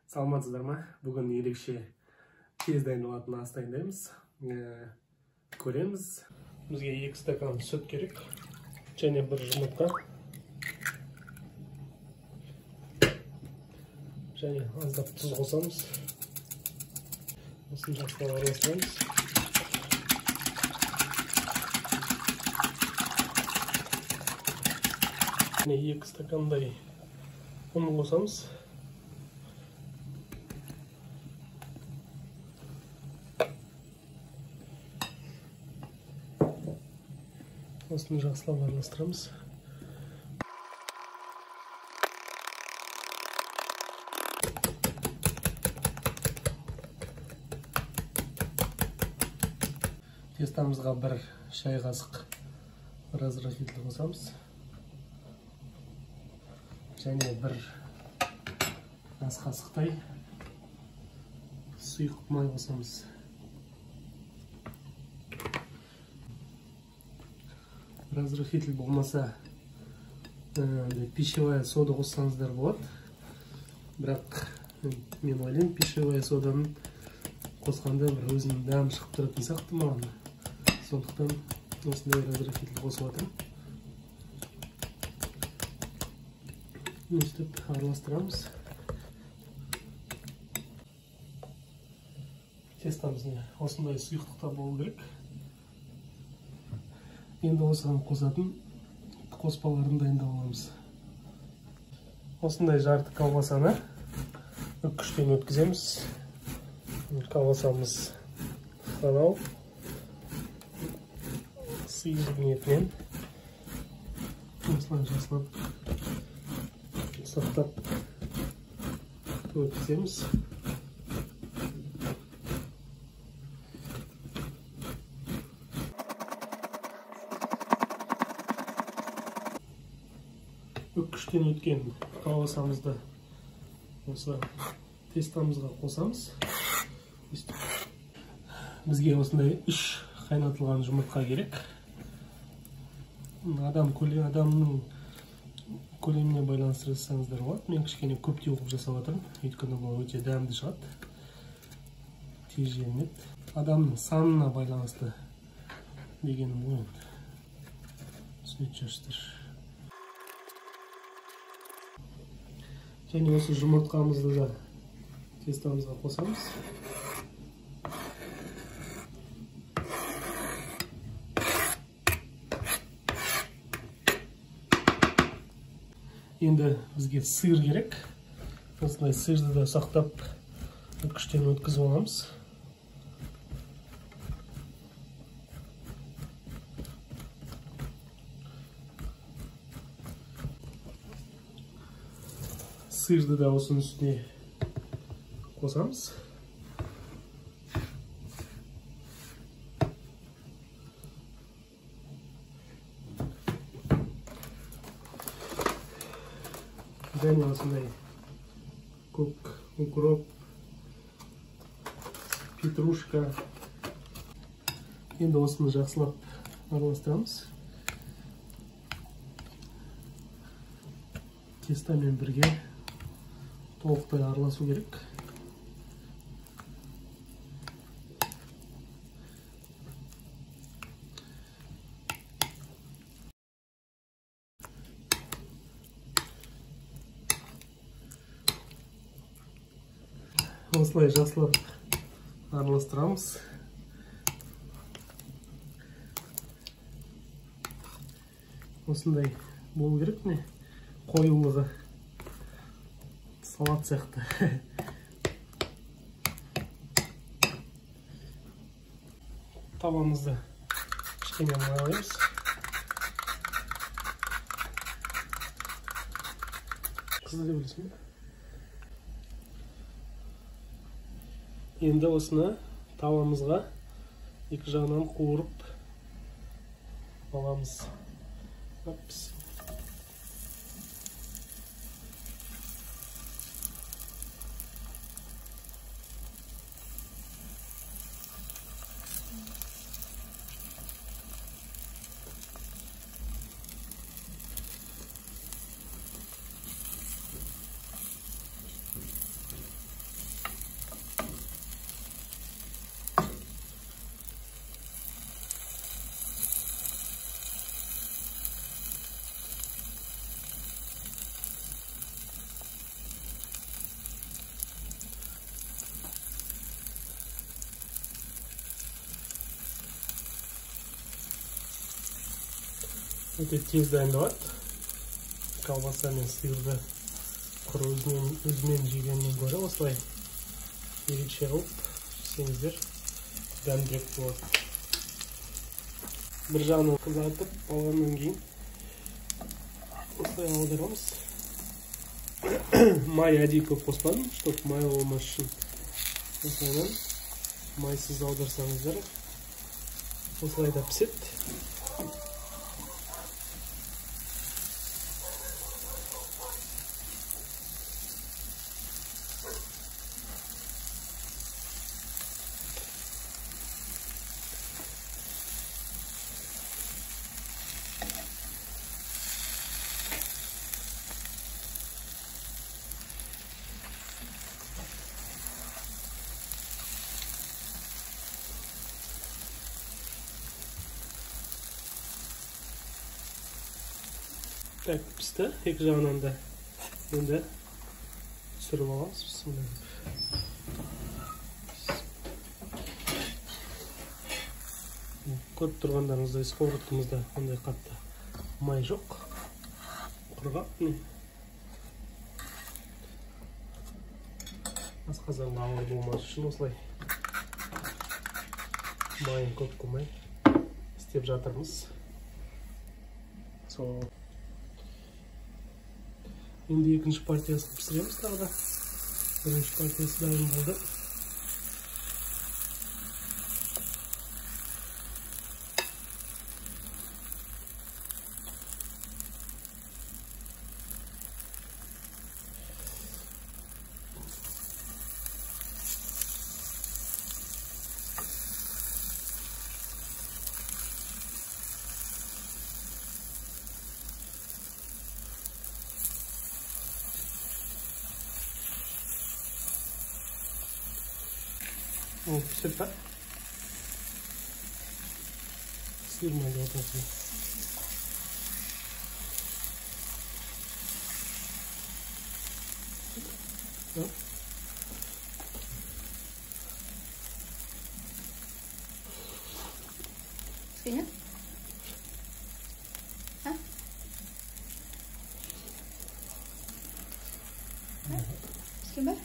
Саламатсыздар ма? Бүгін ерекше тез дайындалатын ас дайындаймыз. Көреміз. Бізге 2 стакан сүт керек және 1 жұмыртқа. Және аздап тұз қосамыз. Осыны жақсылап араластырамыз. Және 2 стакандай ұн қосамыз. Осыны жақсылап араластырамыз. Тестамызға 1 шай қасық разрыхлитель қосамыз. Және 1 ас қасықтай сұйық май қосамыз. Разрыхлитель болмаса пищевая сода қоссаңыздар болады. Бірақ мен ойлаймын, пищевая соданың қосқанда бір өзінің дәмі шығып тұратын сияқты маған. Сондықтан осындай разрыхлитель қосып жатырмын. Өстіп араластырамыз. Тестамыз осындай сұйықтықта болу керек. Енді осыған қосатын қоспаларын дайындап аламыз. Осындай жарты колбасаны үккіштен өткіземіз. Колбасамыз халал, сиырдың етінен. Осылай жақсылап сақтап өткіземіз. Үккіштен өткен колбасамызды осы тестамызға қосамыз. Бізге осындай 3 қайнатылған жұмыртқа керек. Адамның көлеміне байланысты жасасаңыздар болады. Мен кішкене көптеу қылып жасап жатырмын, өйткені бұл өте дәмді шығады, тез желінеді. Адамның санына байланысты дегенім ғой енді, түсінетін шығарсыздар. Және осы жұмыртқамызды да тестамызға қосамыз. Енді бізге сыр керек. Осындай сырды да ұсақтап үккіштен өткізіп аламыз. Сырды да осының үстіне қосамыз. Және осындай көк укроп, петрушка. Енді осыны жақсылап араластырамыз. Тестамен бірге толықтай араласу керек. Осылай жақсылап араластырамыз. Осындай болу керек, міне қоюлығы салат сияқты. Табамызды кішкене майлаймыз. Қызды деп білесің бе? Енді осыны табамызға екі жағынан қуырып аламыз. Опс. Өте тез дайындалады. Колбаса мен сырды құр өзімен жегеннен гөрі осылай ерекше қылып жесеңіздер дәмдірек болады. Бір жағынан қызартып алғаннан кейін осылай аударамыз. Май әдейі көп қоспадым, чтобы майлы болмас үшін. Осылайынан майсыз аударсаңыздар осылай да піседі. Так, пісті, екі жағынан да енді түсіріп аламыз. Бісміллә. Көріп тұрғандарыңыздай сковородкамызда ондай қатты май жоқ, құрғақ. Міне асқазанға ауыр болмас үшін осылай майын көп қылмай істеп жатырмыз. Сол енді екінші партиясын пісіреміз тағы да. Бірінші партиясы дайын болды. Ол пісіп па? Сыр майды ортасына. Кішкене? А? Піскен ба?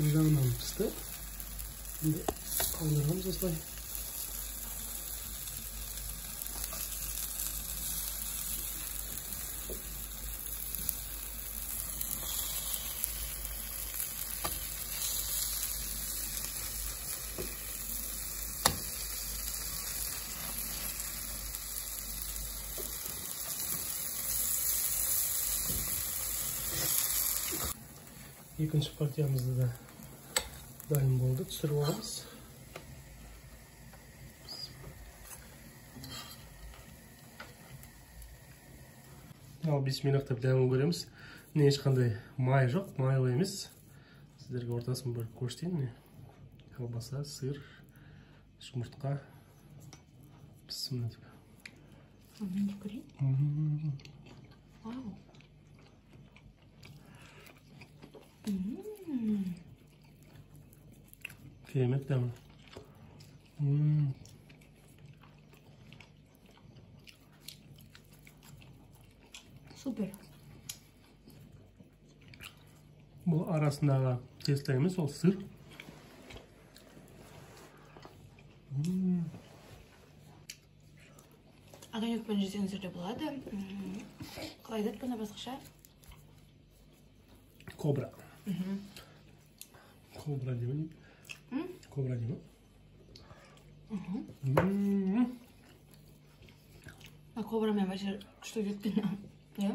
Бір жағынан пісті. Енді аударамыз осылай. Екінші партиямызды да дайын болды, түсіріп аламыз. Ал бисмиллах деп дәмін көреміз. Міне ешқандай май жоқ, майлы емес. Сіздерге ортасын бөліп көрсетейін. Міне колбаса, сыр, жұмыртқа. Бісміллә деп. Мен де көрейін. Вау. Керемет дәмі. Супер. Бұл арасындағы тесто емес, ол сыр. Огонекпен жесеңіздер де болады. Қалай айтады бұны басқаша? Кобра. Кобра деймін. Кобра деймін. Кобрамен вообще күшті жеткен. Иә?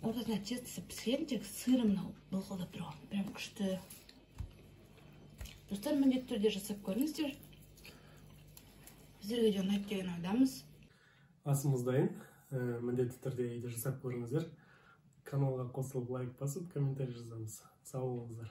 Ортасында тестосы піскен, тек сыры мынау былқылдап тұрған. Прям күшті. Достар, міндетті түрде жасап көріңіздер. Сіздерге де ұнайды деген ойдамыз. Асымыз дайын. Міндетті түрде үйде жасап көріңіздер. Каналға қосылып, лайк басып, комментарий жазамыз. Сау болыңыздар.